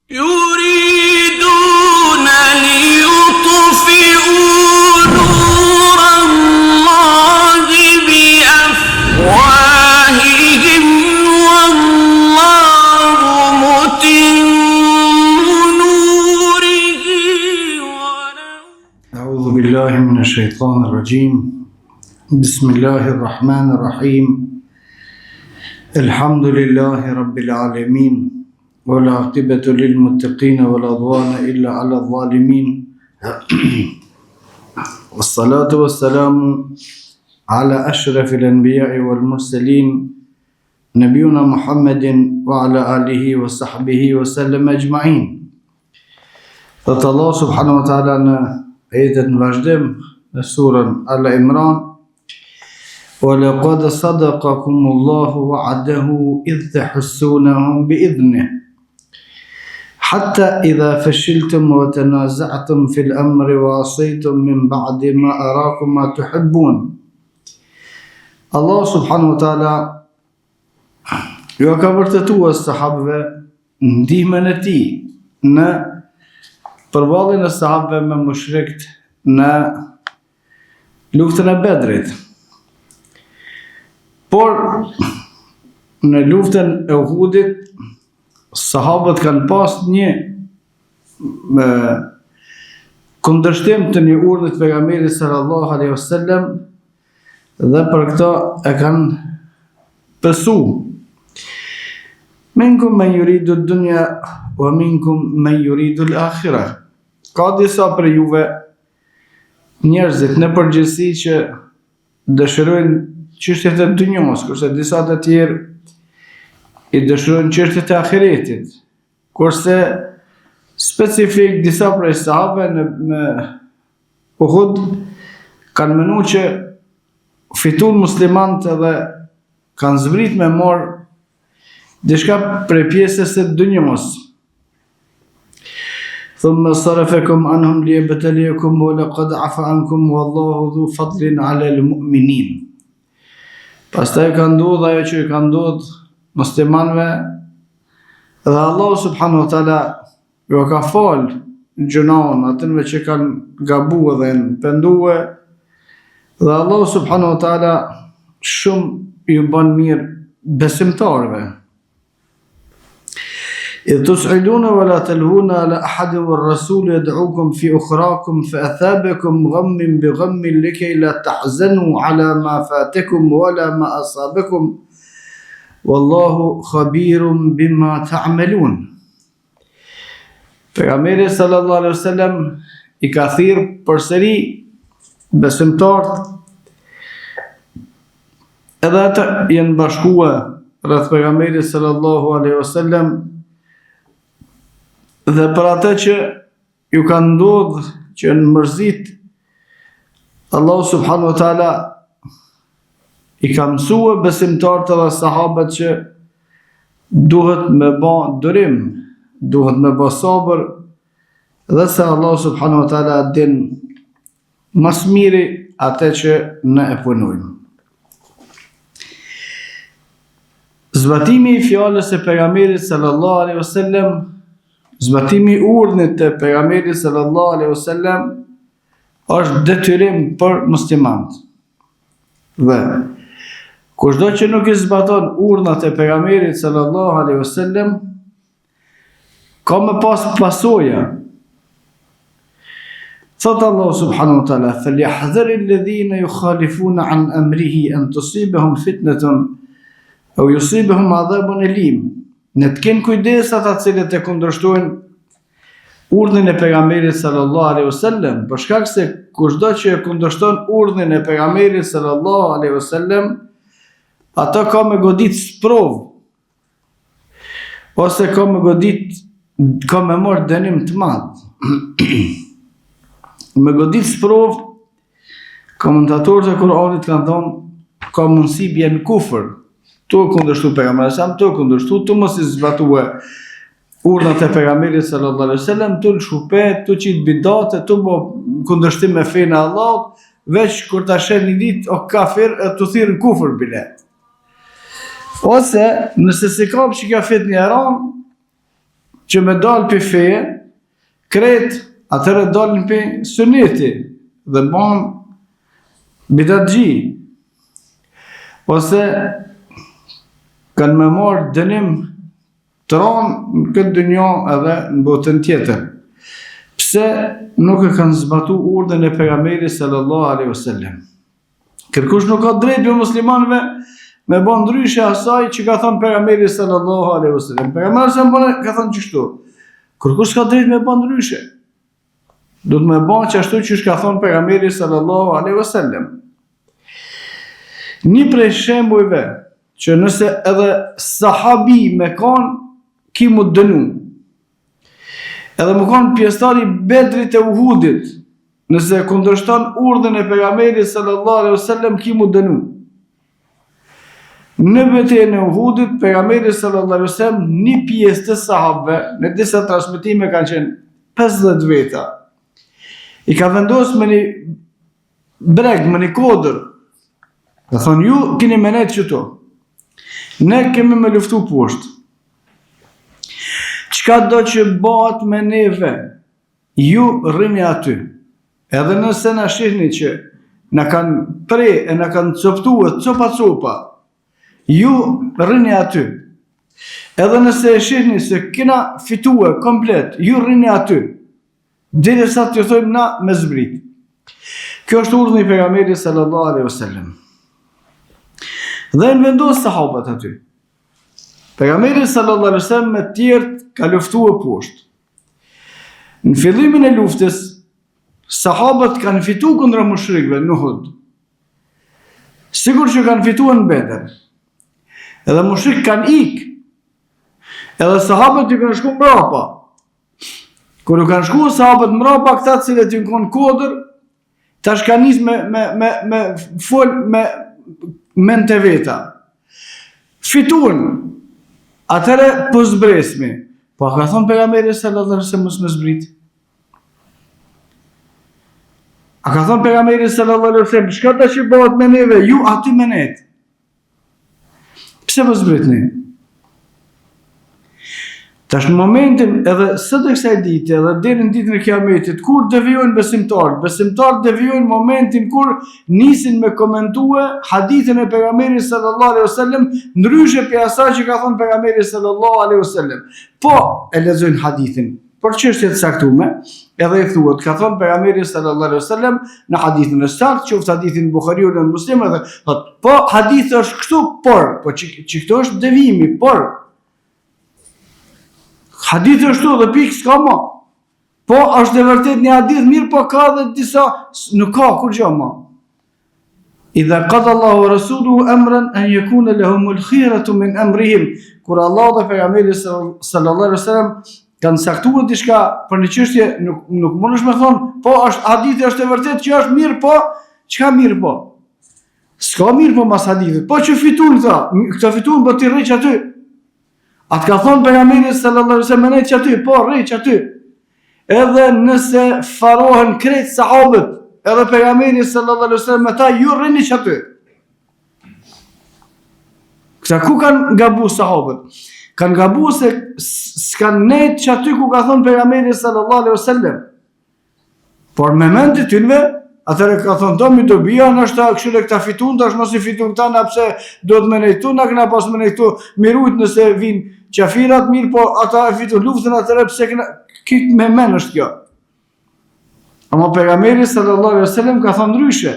Yuridun li yutfi'u nur Allahi bi afwahihim wallahu mutimmu nurihi walau أعوذ بالله من الشيطان الرجيم بسم الله الرحمن الرحيم الحمد لله رب العالمين والعاقبة للمتقين ولا عدوان إلا على الظالمين والصلاة والسلام على أشرف الأنبياء والمرسلين نبينا محمد وعلى آله وصحبه وسلم أجمعين Thotë Allah subhanahu wa ta'ala në ajetet në vazhdim në surën Al Imran Wa laqad sadaqakum Allahu wa'adahu idh tahussunahum bi idhnih Hatta idha fashiltum wa tanaza'tum fil amri wa asaytum min ba'di ma arakum ma tuhibbun Allah subhanahu wa ta'ala Jua ka vërtetuar sahabëve ndihmën e tij në përballjen e sahabëve me mushrikët në luftën e Bedrit. Por në luftën e Uhudit sahabët kanë pas një me kundërshtim të një urdhri të pejgamberit sallallahu alaihi wasallam dhe për këto e kanë pësu. Minkum men juridu dunja wa minkum men juridu l'akhira. Ka disa prej juve njerëzit në përgjithësi që dëshirojnë çështjet e dynjos, kurse disa të tjerë i dëshirojnë çështjet e ahiretit. Kurse specifik disa prej sahabëve në, në Uhud kanë menu që fitun muslimant edhe kanë zbrit me marr diçka prej pjesës së dynjos. Thumma sarafakum anhum liyabtaliyakum wa laqad afa ankum wallahu dhu fadlin ala al-mu'minin. Pastaj ka ndodhë ajo që ka ndodhë muslimanëve dhe Allahu subhanahu wa taala Jua ka falë gjynahun atynve që kanë gabu edhe janë pendue dhe Allahu subhanahu wa taala shumë ju bën mirë besimtarëve. Idh tus'idune wa la telvune ala ahadin wa rasulu jed'ukum fi ukhrakum fa athabekum ghammin bi ghammin likej la tahzenu ala ma fatekum wa la ma asabekum Wallahu khabirun bima ta'malun. Pejgamberi sallallahu alaihi wasallam i ka thirr përsëri besimtarët edhe ata janë bashkue rreth pejgamberit sallallahu alaihi wasallam dhe për atë që ju ka ndodhë që janë mërzit Allahu subhanahu wa taala i ka mësue besimtarët edhe sahabët që duhet me ba durim, duhet me ba sabër dhe se Allahu subhanahu wa taala din ma s'miri atë që ne e punojmë. Zbatimi i fjalës së pejgamberit sallallahu alaihi wasallam, zbatimi i urdhnit të pejgamberit sallallahu alaihi wasallam është detyrim për muslimanët. Dhe kushdo që nuk i zbaton urdhnat e pejgamberit sallallahu alaihi wasallam ka me pas pasoja. Thot Allahu subhanahu wa taala, "Falyahdhar alladhina yukhalifuna an amrihi an tusibahum fitnatun aw yusibahum adhabun alim." Ne të kenë kujdes ata të cilët e kundërshtojnë urdhrin e pejgamberit sallallahu alaihi wasallam, për shkak se kushdo që e kundërshton urdhrin e pejgamberit sallallahu alaihi wasallam, ato ka me godit sprovë ose ka me godit ka me marr dënim të madh. me godit sprovë komentatorët e Kur'anit kanë thonë ka mundësi bjen në kufër. Tu e kundërshtu pejgamberin sa tu e kundërshtu tu mos i zbatue urdhnat e pejgamberit sallallahu alaihi wasallam tu lëshu pe, tu qit bidate, tu bo kundërshtim me fenë e Allahut, veç kur ta sheh një ditë o kafir e tu thirr në kufër bile. Ose nëse s'e kap qikjo fitne e ranë. që me dalë pi feje, krejt atëherë dalin pi suneti dhe bon bidatxhi, ose kanë me marrë dënim të rëndë në këtë dynja edhe në botën tjetër. Pse nuk e kanë zbatu urdhrin e pejgamberit sallallahu alaihi wasallam? Kërkush nuk ka drejt prej muslimanëve me bo ndryshe asaj që ka thonë pejgamberi sallallahu alaihi wasallam. Pejgamberi sallallahu alaihi wasallam ka thonë qështu. Kërkush s'ka drejt me bo ndryshe. Duhet me bo qashtu qysh ka thonë pejgamberi sallallahu alaihi wasallam. Një prej shembujve që nëse edhe sahabi me kon ki m'u dënu. Edhe me kon pjesëtar i Bedrit e Uhudit, nëse e kundërshton urdhrin e pejgamberit sallallahu alaihi wasallam ki m'u dënu. Në betejën e Uhudit, pejgamberi sallallahu alaihi wasallam një pjesë të sahabëve, në disa transmetime kanë qenë 50 veta. I ka vendosur me një breg, me një kodër. Ka thonë ju keni me nejt qëtu. Ne kemi me luftu poshtë. Çka do që bëhet me neve, ju rrini aty. Edhe nëse na shihni që na kanë pre e na kanë coptu e copa copa, ju rrini aty. Edhe nëse e shihni se kena fitue komplet, ju rrini aty. Derisa t'ju thojmë na me zbrit. Kjo është urdhni i pejgamberit sallallahu alaihi wasallam. Dhe janë vendos sahabët aty. Pejgamberi sallallahu alaihi wasallam me tjerët ka luftue poshtë. Në fillimin e luftës, sahabët kanë fitu kundra mushrikëve në Uhud. Sikur që kanë fitu në Bedër. Edhe mushrikët kanë ik. Edhe sahabët ju kanë shku mbrapa. Kur ju kanë shku sahabët mbrapa, këta të cilët janë konë n'kodër, tash kanë nisë me, me, me, me fol me mend të veta. Fitun, atëherë po zbresmi. Po a ka thonë pejgamberi sallallahu alaihi wasallam mos me zbrit? A ka thonë pejgamberi sallallahu alaihi wasallam, çka do që bëhet me neve, ju aty me nejt. Pse po zbritni? Tash në momentin edhe sot e kësaj dite edhe deri në ditën e Kiametit, kur devijojnë besimtarët, besimtarët devijojnë momentin kur nisin me komentue hadithin e pejgamberit sallallahu alaihi wasallam ndryshe prej asaj që ka thënë pejgamberi sallallahu alaihi wasallam. Po e lexojnë hadithin, për çështje të caktume, edhe i thuhet, ka thënë pejgamberi sallallahu alaihi wasallam në hadithin e saktë, qoftë hadithin Buhariu në Muslim edhe thot, po hadithi është kështu, por, po që, që këtu është devijimi, por hadithi është kështu dhe pikë s'ka më. Po është e vërtet një hadith mirë, po ka dhe disa nuk ka kurgjë më. Idha qada Allahu wa rasuluhu amran an yakuna lahum al-khiyaratu min amrihim. Kur Allahu dhe pejgamberi sallallahu alaihi wasallam kanë caktuar diçka për një çështje, nuk nuk mundesh me thon, po është hadithi është e vërtetë që është mirë, po çka mirë po? S'ka mirë po mas hadithit. Po që fitun këta, këta fitun po ti rri qaty. A të ka thonë pejgamberi sallallahu alaihi wasallam me nejt qaty, po rri qaty. Edhe nëse farohen krejt sahabët, edhe pejgamberi sallallahu alaihi wasallam me ta ju rrini qaty. Këta ku kanë gabu sahabët? Kanë gabu se s'kanë nejt qaty ku ka thonë pejgamberi sallallahu alaihi wasallam. Por me mend të tynve, atëherë ka thonë do mi dobia, nashta kështu këta fitun, tash mos i fitun këta, na pse duhet me nejtu, na kena pas me nejtu, mi rujt nëse vin qafirat, mirë, po ata e fitun luftën, atëherë pse kena, krejt me mend është kjo. Ama pejgamberi sallallahu alaihi wasallam ka thonë ndryshe.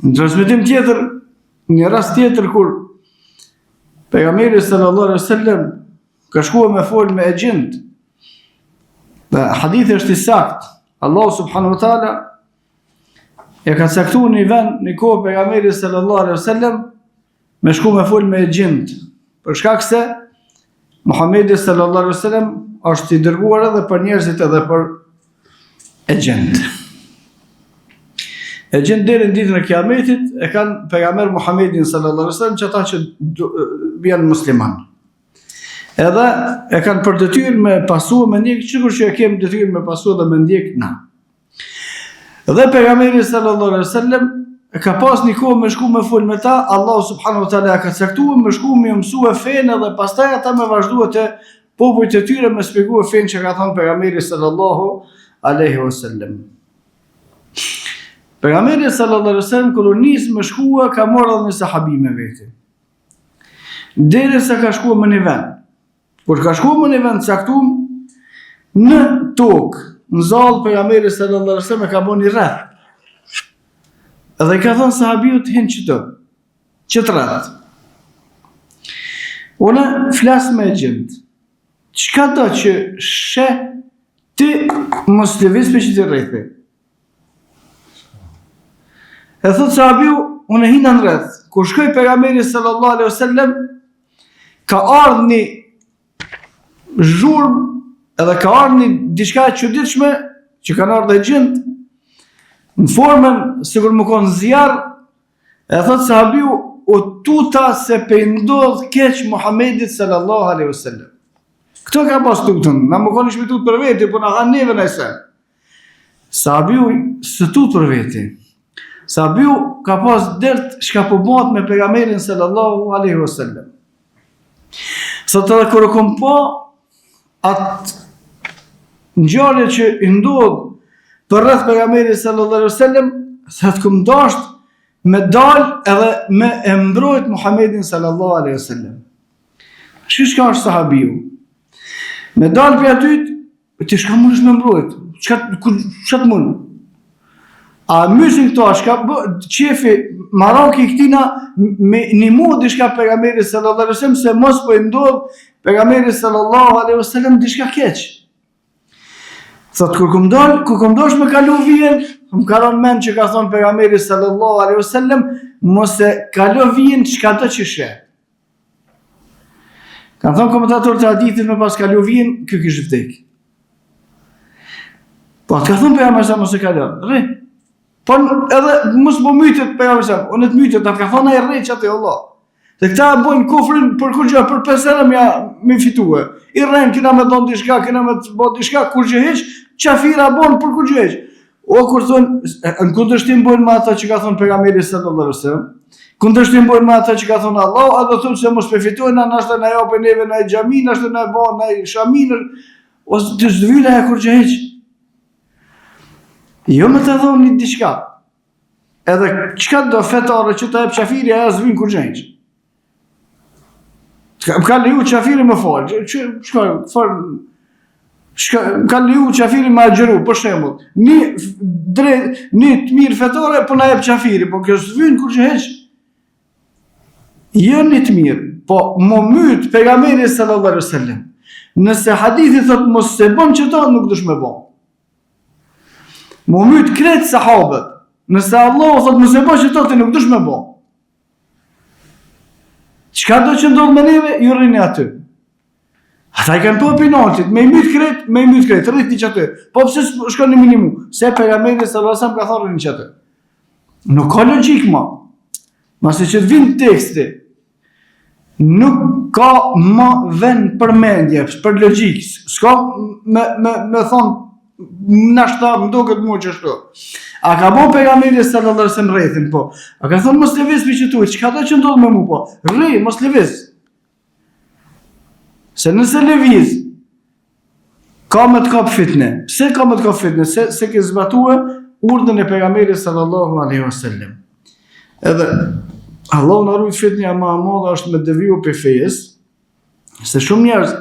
Në transmetim tjetër, një rast tjetër kur pejgamberi sallallahu alaihi wasallam ka shkuar me fol me exhinët, Dhe hadithi është i saktë. Allahu subhanahu wa taala e ka caktuar një vend një kohë pejgamberi sallallahu alaihi wasallam me shku me fol me exhinët. Për shkak se Muhamedi sallallahu alaihi wasallam është i dërguar edhe për njerëzit edhe për exhinët. Exhinët deri në ditën e Kiametit e kanë pejgamber Muhamedin sallallahu alaihi wasallam që ata që janë musliman. Edhe e kanë për detyrë me pasu me ndjek, sikur që e kemi detyrë me pasu dhe me ndjek na. Dhe pejgamberi sallallahu alaihi wasallam e ka pas një kohë me shku me fol me ta, Allahu subhanahu wa taala e ka caktuar me shku me mësue fenë dhe pastaj ata me vazhdue te. popujt e tyre me spjegu fenë që ka thonë pejgamberi sallallahu aleyhi wasallam. Pejgamberi sallallahu aleyhi wasallam kur u nis me shkua ka marrë edhe një sahabi me vete. Derisa ka shkua në një vend. Kur ka shku në një vend caktum, në tokë, në zallë pejgamberi sallallahu aleyhi wasallam e ka bo një rreth. Edhe i ka thonë sahabiut hin qëtu, qët rreth. Unë flas me xhinët. Çka do që sheh ti mos lëviz prej qëtij rrethi. E thotë sahabiu, unë hina në rreth. Kur shkoi pejgamberi sallallahu alaihi wasallam, ka ardhur një zhurmë edhe ka ardhur një diçka e çuditshme që kanë ardhur xhinët në formën sikur me konë zjarr, e thotë sahabiu u tuta se pe ndodh keq Muhammedit sallallahu alaihi wasallam. Këto ka pas tutën, na me konë ishmi tut për veti, po na hanë neve nëse. Sahabiu s'u tut për veti. Sahabiu ka pas dert çka po bëhet me pejgamberin sallallahu alaihi wasallam. Thotë edhe kur e kom pa atë ngjarje që i ndodh përreth pejgamberit sallallahu alaihi wasallam, thotë kom dasht me dal edhe me e mbrojt Muhammedin sallallahu alaihi wasallam. Shih çka është sahabiu? Me dal prej aty, Ti çka mundesh me mbrojt? Çka çka të mund? A mysin këto, çka bë, qefi, maraki i këtina me nimu diçka pejgamberit sallallahu alaihi wasallam se mos po i ndodh pejgamberit sallallahu alaihi wasallam diçka keq. Thot kur kom dal, kur kom dasht me kalu vijën, më ka ra n'mend që ka thonë pejgamberi sallallahu alaihi wasallam, mos e kalo vijën çka do që sheh. Kanë thonë komentatorët e hadithit me pas kalu vijën, ky kish vdek. Po, të ka thonë pejgamberi sa mos e kalo, rri. Po edhe mos po mytet pejgamberi sa, unë të mytet, të ka thonë ai rri qaty Allah. Dhe këta e bojnë kufrin për kurgjë, për 5 euro me, me fitue. I rrenë, kena me dhonë diçka, kena me të bo diçka, kurgjë hiç, qafira bonë për kurgjë hiç. O kur thonë, në kundërshtim bojnë me ata që ka thonë pejgamberi sallallahu alaihi wasallam, kundërshtim bojnë me ata që ka thonë Allah, a do thonë se mos pe fitojnë, nashta na japin neve naj xhami, nashta na bën naj shami, ose të zvyla e kurgjë hiç. Jo me të dhonë një diçka. Edhe çka do fetare që ta jep qafiri, ajo s'vyn kurgjë hiç. Më ka leju qafiri me falë, që, çka, far, çka, më ka leju qafiri me agjëru, për shembull, një, dre, një të mirë fetare, po na jep qafiri, po kjo s'vyn kurgjë hiç. Jo një të mirë, po m'u myt pejgamberi sallallahu alaihi wasallam. Nëse hadithi thot mos e bën qëto, nuk dush me bën. M'u myt krejt sahabët. Nëse Allahu thot mos e bën qëto, ti nuk dush me bën. Çka do që ndodh me neve, ju rrini aty. Ata i kanë po penaltit, me i myt krejt, me i myt krejt, rrini qaty. Po pse shkoni me nimu? Se pejgamberi sallallahu alajhi wasallam ka thënë rrini qaty. Nuk ka logjikë ma. Masi që të vin teksti, nuk ka më vend për mendje, për logjikë. S'ka me, me, me thonë Nashta më duket mua qështu. A ka bo pejgamberi sallallahu alaihi wasallam rrethin po? A ka thonë mos lëviz prej qëtu, çka do që ndodh me mu po? Rri, mos lëviz. Se nëse lëviz, ka me të kap fitne. Pse ka me të kap fitne? Se s'e ke zbatue urdhën e pejgamberit sallallahu alaihi wasallam. Edhe Allahu na rujt fitnja ma e madhe është me deviju prej fejes, Se shumë njerëz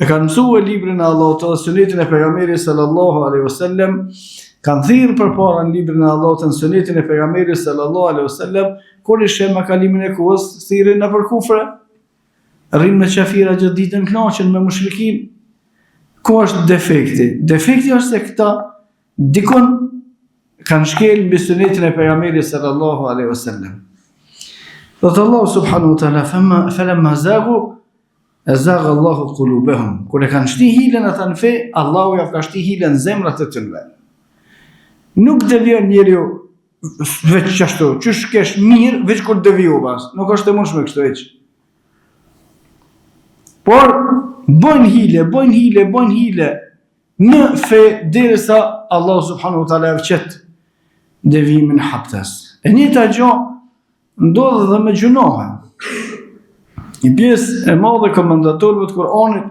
e kanë mësuar librin e Allahut dhe sunetin e pejgamberit sallallahu alaihi wasallam, kanë thirrë përpara në librin e Allahut dhe sunetin e pejgamberit sallallahu alaihi wasallam, kur i sheh me kalimin e kohës, thirrin nëpër kufre. Rrin me qafira gjithë ditën kënaqen me mushrikin. Ku është defekti? Defekti është se këta Dikun kanë shkel mbi sunetin e pejgamberit sallallahu alaihi wasallam. Thotë Allahu subhanahu wa taala fama falamma zagu azagha Allahu qulubahum. Kur e kanë shti hilen ata në fe, Allahu ja ka shti hilen zemrat e tyre. Nuk devijon njeriu veç qashtu, qysh kesh mirë, veç kur deviju pas. Nuk është e mundshme kështu hiç. Por bojnë hile, bojnë hile, bojnë hile. Në fe derisa Allahu subhanahu wa taala e qet devijimin haptas. E njëjta gjë ndodh edhe me gjynahe. Një pjesë e madhe komentatorëve të Kur'anit.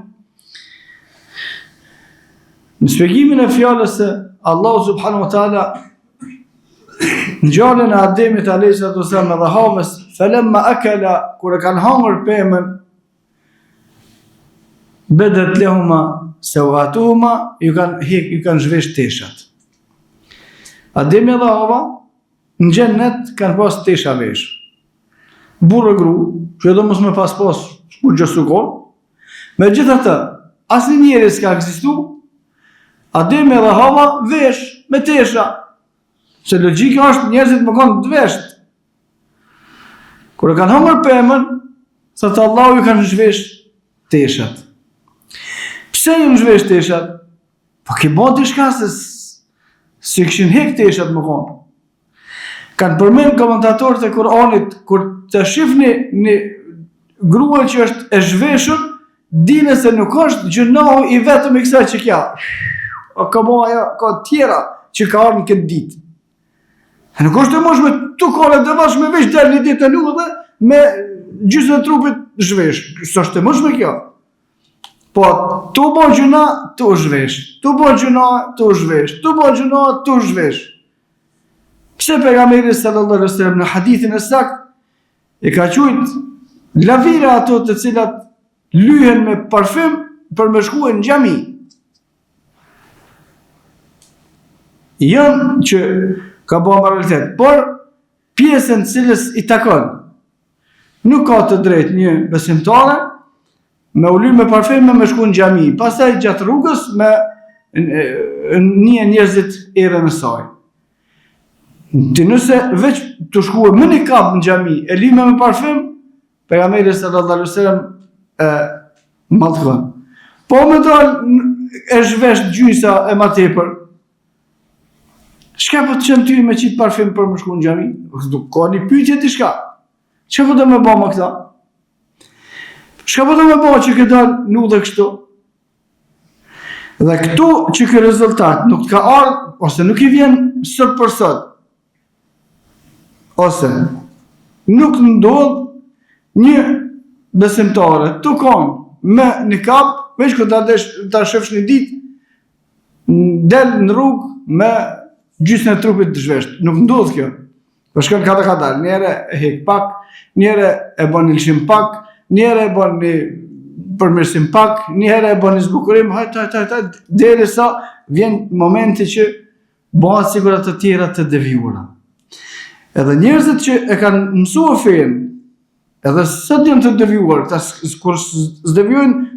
Në shpjegimin e fjalës së Allahu subhanahu wa taala ngjarjen e Ademit alayhi salatu wasallam dhe Havës, falamma akala kur e kanë hangër pemën bedet lehuma seuatuhuma ju kanë hek ju kanë zhvesh teshat. Ademi dhe Hava në xhennet kanë pas tesha vesh. Burrë e gru, që edhe mos me pas pas kurgjë s'u kon, Megjithatë, asnjë njeri s'ka ekzistu, Ademi edhe Hava vesh me tesha. Se logjika është njerëzit me konë të vesht. Kur e kanë hangër pemën, thotë Allahu ju kanë zhvesh teshat. Pse ju zhvesh teshat? Po ke bo diçka se s'i kishin hek teshat me konë. Kanë përmend komentatorët e Kur'anit kur të shihni një grua që është e zhveshur, dine se nuk është gjynahu i vetëm i kësaj që kja. O ka bo ajo, ka tjera që ka ardhë në këtë ditë. E nuk është e mundshme tu konë e devotshme veç del një ditë në udhë me gjysën e trupit zhvesh. S'është e mundshme kjo. Po, tu bo gjynah, tu zhvesh. Tu bo gjynah, tu zhvesh. Tu bo gjynah, tu zhvesh. Pse pejgamberi sallallahu alaihi wasallam në hadithin e saktë e ka quajt lavire ato të cilat lyhen me parfum për me shkue në xhami. Janë që ka bo amoralitet, por pjesën cilës i takon nuk ka të drejtë një besimtare me u ly me parfum me shku në xhami, pastaj gjatë rrugës me nie njerëzit erën e saj. Ti nëse veç tu shku me nikab në xhami, e lyme me parfum, pejgamberi sallallahu alaihi wasallam e mallkon. Po me dal e zhvesh gjysa e ma tepër. Çka po të çon ty me qitë parfum për me shku në xhami? Nuk ka një pyetje diçka. Çka po do me ba me këta? Çka po do me ba që ke dalë në udhë kështu? Dhe këtu që ky rezultat nuk të ka ardhë, ose nuk i vjen sot për sot, ose nuk ndodh një besimtare tu konë me nikab, veç kur ta, desh, ta shefsh një ditë, del në rrugë me gjysën e trupit të zhvesht. Nuk ndodh kjo. Po shkon kadal kadal, njëherë e hek pak, njëherë e bën një lëshim pak, njëherë e bën një përmirësim pak, njëherë e bën një zbukurim, hajt, hajt, hajt, hajt, derisa vjen momenti që bëhet sikur ato tjera të devijuara. Edhe njerëzit që e kanë mësuar fenë, edhe sot janë të devijuar, këta kur s'devijojnë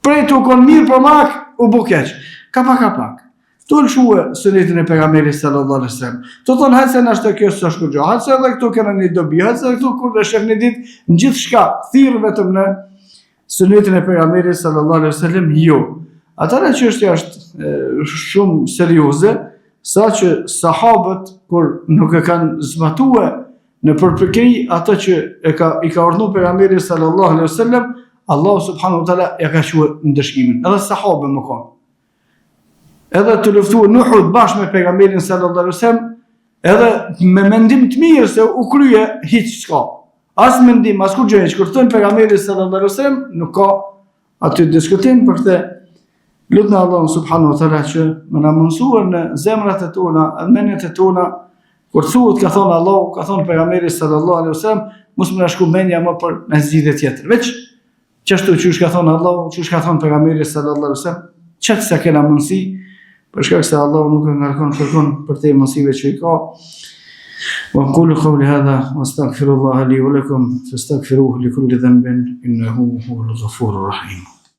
prej tu kon mirë për mak, u bo keq. Ka pak, ka pak. Tu lëshue sunetin e pejgamberit sallallahu alaihi wasallam. Tu thonë hajt se nashta kjo s'është kurgjo, hajt se edhe këtu kena një dobi, hajt se edhe këtu kur e shef një ditë në gjithçka, thirr vetëm në sunetin e pejgamberit sallallahu alaihi wasallam, jo. Atëherë çështja është shumë serioze, saqë sahabët kur nuk e kanë zbatue në përpikëri atë që e ka i ka urdhnu pejgamberi sallallahu alaihi wasallam, Allahu subhanahu wa taala ja ka çue ndëshkimin. Edhe sahabë me kon. Edhe tu luftu në Uhud bashkë me pejgamberin sallallahu alaihi wasallam, edhe me mendim të mirë se u krye hiç s'ka. As mendim, as kurgjë hiç. Kur thon pejgamberi sallallahu alaihi wasallam, nuk ka aty diskutim për këtë. Lutna Allahun subhanahu wa taala që me na mundësuar në zemrat e tona, në mendjet e tona, kur thuhet ka thonë Allahu, ka thonë pejgamberi sallallahu alaihi wasallam, mos me na shku mendja më për në zgjidhje tjetër. Veç Qashtu qysh ka thonë Allahu, qysh ka thonë pejgamberi sallallahu alaihi wasallam, qaq sa kena mundësi, për shkak se Allahu nuk e ngarkon kërkon përtej mundësive që i ka. Wa aqulu qawli hadha wa astaghfirullaha li wa lakum fastaghfiruhu li kulli dhanbin innahu huwal ghafurur rahim.